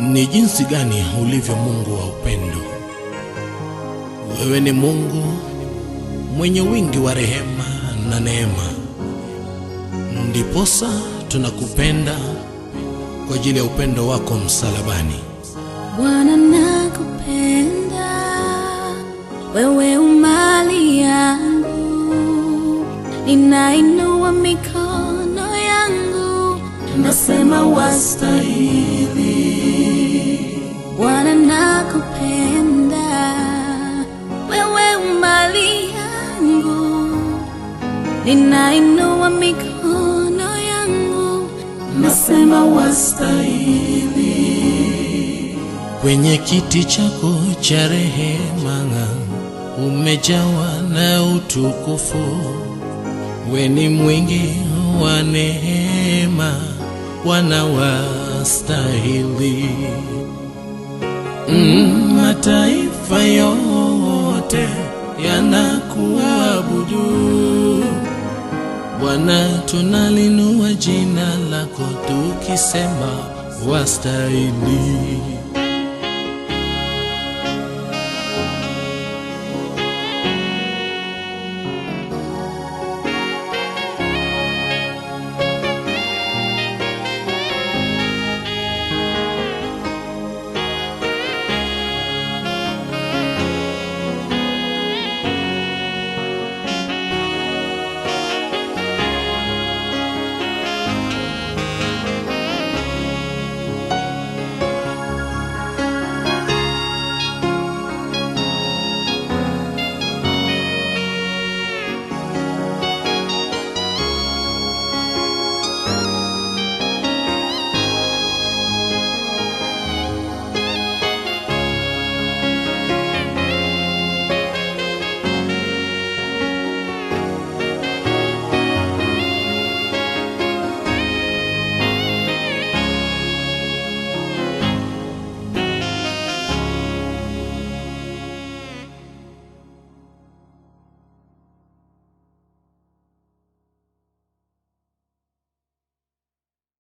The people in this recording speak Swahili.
Ni jinsi gani ulivyo Mungu wa upendo. Wewe ni Mungu mwenye wingi wa rehema na neema. Ndiposa tunakupenda kwa ajili ya upendo wako msalabani. Bwana nakupenda, wewe umali yangu, ninainua mikono yangu, nasema wastahili. Bwana nakupenda, wewe umali yangu, ninainua mikono yangu, nasema wastahili. Kwenye kiti chako cha rehema umejawa na utukufu. We ni mwingi wa neema, Bwana wastahili. Mataifa yote yanakuabudu Bwana, tunalinua jina lako tukisema wastahili.